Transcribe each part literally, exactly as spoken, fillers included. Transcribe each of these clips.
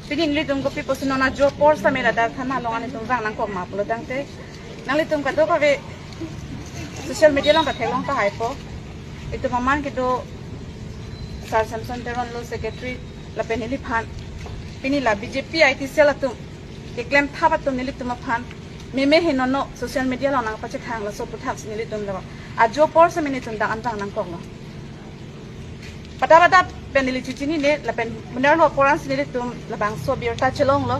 Pini nelitum kopi pusi non ajo apor sitame ladak thana along nelitum vang nangkok ma pulo tangte, nanglitum kadokave social media along ta theklong tahai po. Itum aman kedo Sir Samson Teron lo secretary lapen neliphan. Pini la B J P I T cell atum keklem thap atum nelitum aphan meme henono social media along nangpachethang laso aputhak si nelitum lo ajo apor sitame nelitum dak an vang nangkoklo. Pada pada pen neli chichinine lapen nerlo apor an si nelitum labangso abirta chelonglo.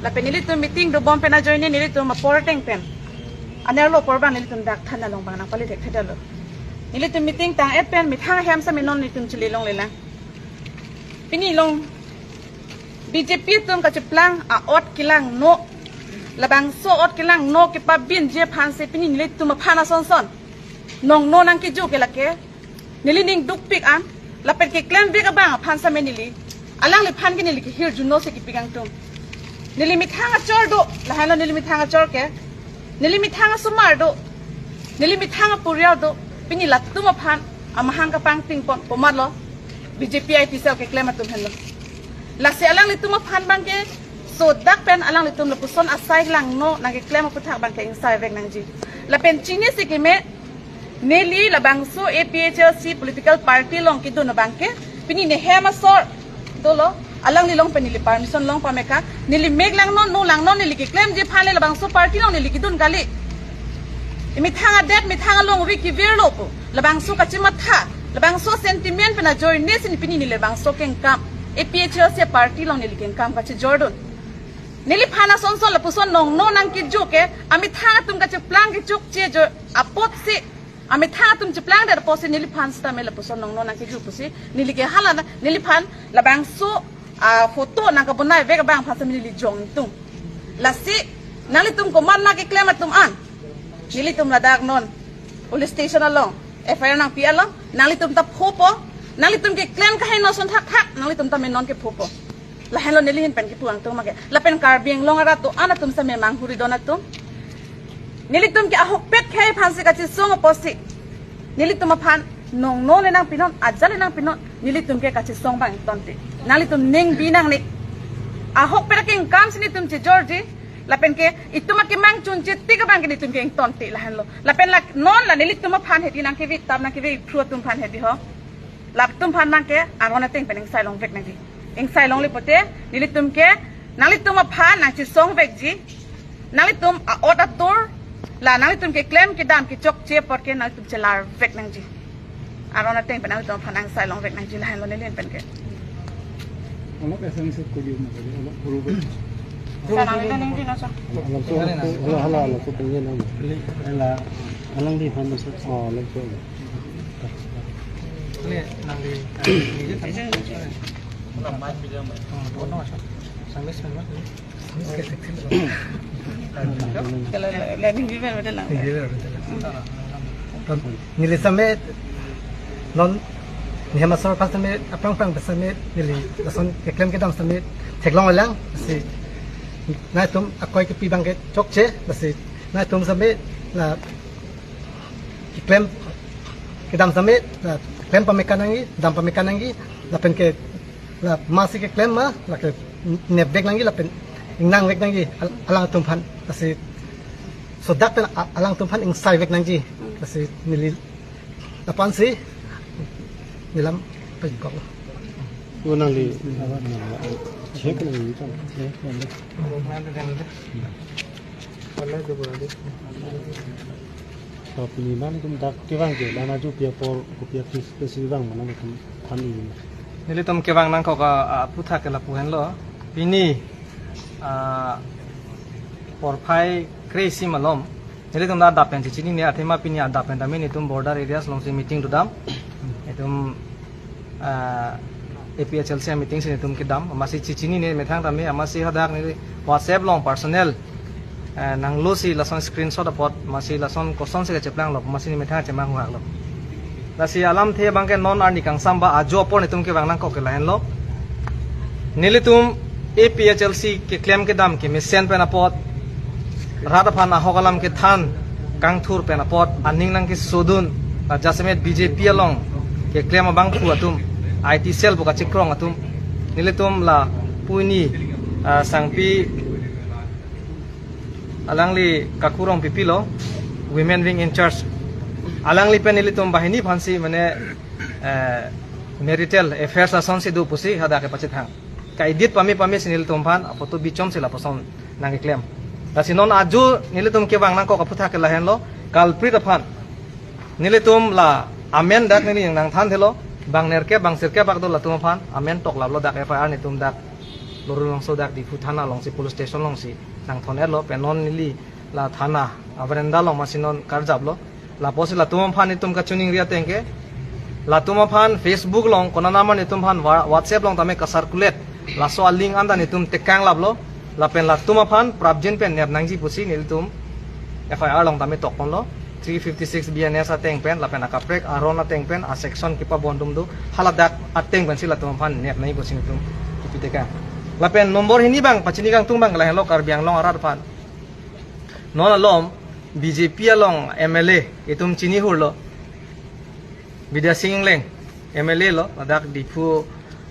Lapen nelitum meeting dobom pen ajoine nelitum apor ateng pen anerlo apor abang nelitum dak thana along vang nangpale thekthedetlo. Nelitum meeting tang-et pen methang ahem sitame non nelitum chele longlelang. Pini along B J P atum kacheplang a-ot kelangno, labangso ot kelangno kepabinji aphan si pini nelitum aphan asonson nongno nangkeju ke lake neli ning dukpik an, lapen keklemvek abang aphan sitame neli alangliphan ke neli kehirjuno si kepikangtung. Neli methang achor do, lahenlo neli methang achor ke, neli methang asomar do, neli methang aporial do, pini latum aphan amahang kapangtingpon komatlo, B J P I T cell keklem atum henlo. Lasi alanglitum aphan abangke sodak pen alanglitum lapuson asai langno nangkeklem aputhak abangke ingsaivek nangji. Lapen chini si keme, neli labangso A P H L C political party along kedun abangke pini nehem asor dolo, alangli along pen neli permission long pame ka, neli mek langno, no langno, neli keklemji aphan le labangso party along neli kedun kali. Methang adet, methang alongri kevirlo po, labangso kachematha, labangso sentiment pen ajoine si pini neli labangso kengkam, A P H L C party along neli kengkam kachejordun. Neliphan asonson lapuson nongno nangkeju ke, amethang atum kacheplang kechokche jo apotsi, amethang atum cheplangdet apotsi neliphan sitame lapuson nongno nangkeju pusi neli ke hala na, neliphan labangso a-photo nangkebonaivek abang aphan sitame neli jongtung. Lasi nanglitum komat nangkeklem atum an, nelitum ladak non police station along F I R nangpi along, nanglitum ta phopo, nanglitum keklem kaheno ason thakthak nanglitum tame non kephopo. Lahenlo neli ahin pen kepu angtung make. Lapen Karbi Anglong arat do-an atum sitame manghuri don atum, nelitum ke ahokpet khei aphan si kachesong apotsi nelitum aphan nongno le nangpinon, ajat le nangpinon, nelitum ke kachesong abang ingtonte. Nanglitum ning bi nangne. Ahokpet akengkam si nelitum chejorji, lapen ke itum akemang chunche tik abang ke nelitum ke ingtonte lahenlo. Lapen la non la nelitum aphan hedi nangkevitap nangkevephru atum aphan hedi ho, latum aphan abangke aron ateng pen ingsai longvek nangji. Ingsai longle pote nelitum ke nanglitum aphan nangchesongvekji. Nanglitum a-ot atur, la nanglitum keklem kedam kechokche apot ke nanglitum chelarvek nangji. Aron ateng pen nanglitum aphan ingsai longvek nangji, lahenlo neli ahin pen ke. Olop S M S kuli mo kali, olop buru buru. Sa nangli nangji nasa. Alangso, hala, hala, alangso pengen nama. Hala, alangli aphan nasa. Oh, alangso. Ini nangli. Kalau le-, learning given betul lah. Neli sitame non nehem asor aphan sitame aphrang aphrang sitame neli lason keklem kedam sitame theklonglelang si nangtum akoi kepi abangke chokche, lasi nangtum sitame la keklem kedam sitame la klem pame nangji, dam pame nangji, lapen ke la masi keklem ma, lake nepvek nangji lapen ingnangvek nangji al-, alangtum aphan. Lasi sodak pen a-, alangtum aphan ingsaivek nangji. Lasi neli lapu-an si neli lam pajingkok. Wo nangli, check nangji. So, pini nanglitum dak kevang ke, la ajo kopi apor, kopi aphi spesi vang ma nangtum than-i? Nelitum kevang nangkok a, a, aputhak ke lapu henlo. Pini, a, porphai kre-isi malom nelitum dak adap pen chechinine, athema pini adap pen tame nelitum border areas alongsi meeting dodam. Itum, ah, A P H L C meeting si nelitum kedam, amatsi chechinine methang tame, amatsi hadak neli WhatsApp along personal, eh, nanglosi lason screenshot apot, amatsi lason kosonsi kacheplanglo, amatsi ne methang chemanghuhaklo. Lasi alamthe abangke non arni kangsam ba ajo apor nelitum kevang nangkok ke lahenlo. Nelitum A P H L C keklem kedam kemesen pen apot, rat aphan ahok alam kethan kangthur pen apot, aning nangkesodun, la jasemet B J P along keklem abangphu atum, I T cell pu kachekrong atum, nelitum la puni Ah, Sangpi alangli Kaku Rongpipi lo, women wing in charge. Alangli pen nelitum banghini aphansi mane, eh, marital affairs asonsi do pusi hadak kepachethang. Ka-edit pame pamesi nelitum aphan aphoto bichomsi lapuson nangkeklem. Lasi non ajo nelitum kevang nangkok aphuthak ke lahenlo, culprit aphan nelitum la amen dak neli nangthanthelo, bang nerkep bang sirkep bak do latum aphan amen toklaplo, dak F I R nelitum dak Lorulangso dak Diphu thana alongsi, police station alongsi nangthon-etlo, pen non neli la thana averanda along masi non karjaplo. Lapusi latum aphan nelitum kachiningri ateng ke, latum aphan Facebook along konat nama nelitum aphan wa-, WhatsApp along tame ka-circulate, laso a-link anta nelitum tekanglaplo. Lapen latum aphan prapjin pen nep nangji pusi nelitum F I R along tame tokponlo. Three fifty-six B N S ateng pen lapen akaprek aron ateng pen a-section kepabondum do, haladak ateng pensi latum aphan nep nangji pusi nelitum kipi tekang. Lapen nombor hini abang pachini kangtung abang lahenlo, Karbi Anglong arat aphan non alom B J P along M L A itum chinihurlo, Bidya Sing Engleng, M L A lo, ladak Diphu,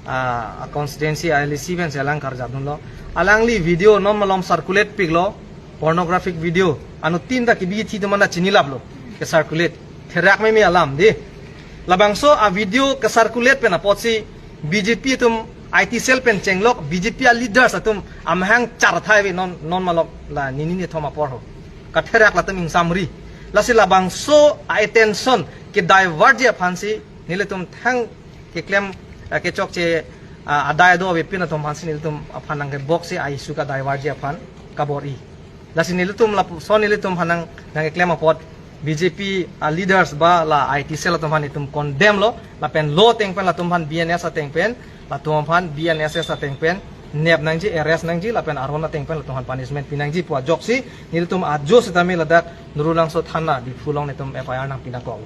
ah, constituency A L A C pensi alang karjapdunlo. Alangli video non malom circulate piklo, pornographic video. Anuttin ta kebi thi atum anta chinilaplo, ke-circulate. Therak meme alam dei. Labangso a-video ke-circulate pen apotsi B J P atum I T cell pen chenglok, B J P a-leaders atum amahang charthai ave non, non malom la nini nithom apor ho. Katherak latum ingsamri. Lasi labangso a-attention ke-divert ji aphansi nelitum thang keklem, eh, kechokche, ah, adai do avepin atum aphansi nelitum aphan nangkeboksi a-issue ka-divert ji aphan kabor-i. Lasi nelitum lapuson nelitum aphan nang, nangkeklem apot B J P a-leaders ba la I T cell atum aphan itum condemn lo, lapen law ateng pen latum aphan, B N S ateng pen, latum aphan, B N S S ateng pen nep nangji, arrest nangji, lapen aron ateng pen latum aphan punishment pinangji pu ajoksi nelitum ajo setame ladak Lorulangso thana Diphu along nelitum F I R nangpi nangkok.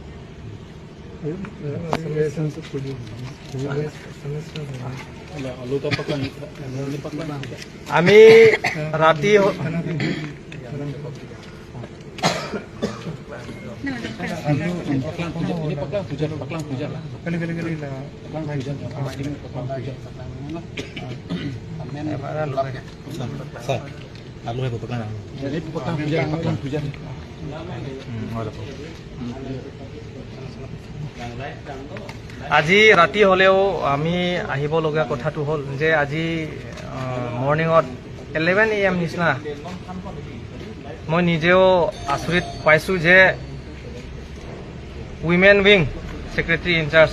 Ami rati ho-, Sir, alu hai bupak lang. Jadi bupak lang puja, bupak lang puja. Hmm, wala po. আজি ৰাতি হ'লেও আমি আহিবলগীয়া কথাটো হ'ল যে আজি, আহ, মৰ্ণিঙত ইলেভেন এ এম নিচিনা মই নিজেও আচৰিত পাইছোঁ যে women wing secretary incharge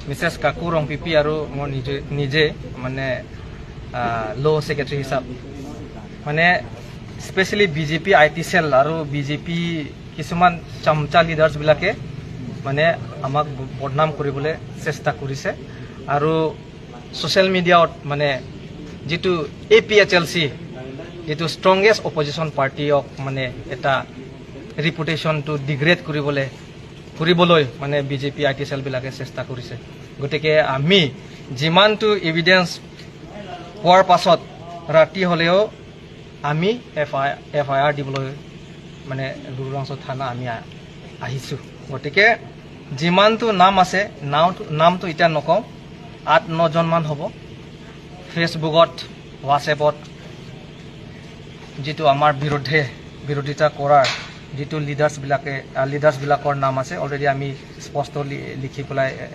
Mrs Kaku Rongpipi আৰু মই নিজে, নিজে মানে, আহ, ল' ছেক্ৰেটাৰী হিচাপ মানে specially B J P I T cell আৰু বি জে পি কিছুমান চামচা লিডাৰ্ছবিলাকে মানে আমাক ব-, বদনাম কৰিবলৈ চেষ্টা কৰিছে আৰু ছ'চিয়েল মিডিয়াত মানে যিটো এ পি এইচ এল চি, যিটো ষ্ট্ৰংগেষ্ট অপজিশ্যন পাৰ্টিয়ক মানে এটা ৰেপুটেশ্যনটো ডিগ্ৰেড কৰিবলৈ, কৰিবলৈ মানে B J P I T চেলবিলাকে চেষ্টা কৰিছে। গতিকে আমি যিমানটো এভিডেন্স পোৱাৰ পাছত ৰাতি হ'লেও আমি F I, F I R দিবলৈ মানে লুৰুলাংচ থানা আমি আ-, আহিছোঁ। গতিকে যিমানটো নাম আছে, নাম, নামটো এতিয়া নকওঁ, আঠ নজনমান হ'ব। ফেচবুকত, WhatsApp-ত যিটো আমাৰ বিৰুদ্ধে বিৰোধিতা কৰাৰ যিটো লিডাৰ্ছবিলাকে, আ, লিডাৰ্ছবিলাকৰ নাম আছে, অলৰেডি আমি স্পষ্ট লি-, লিখি পেলাই, এ,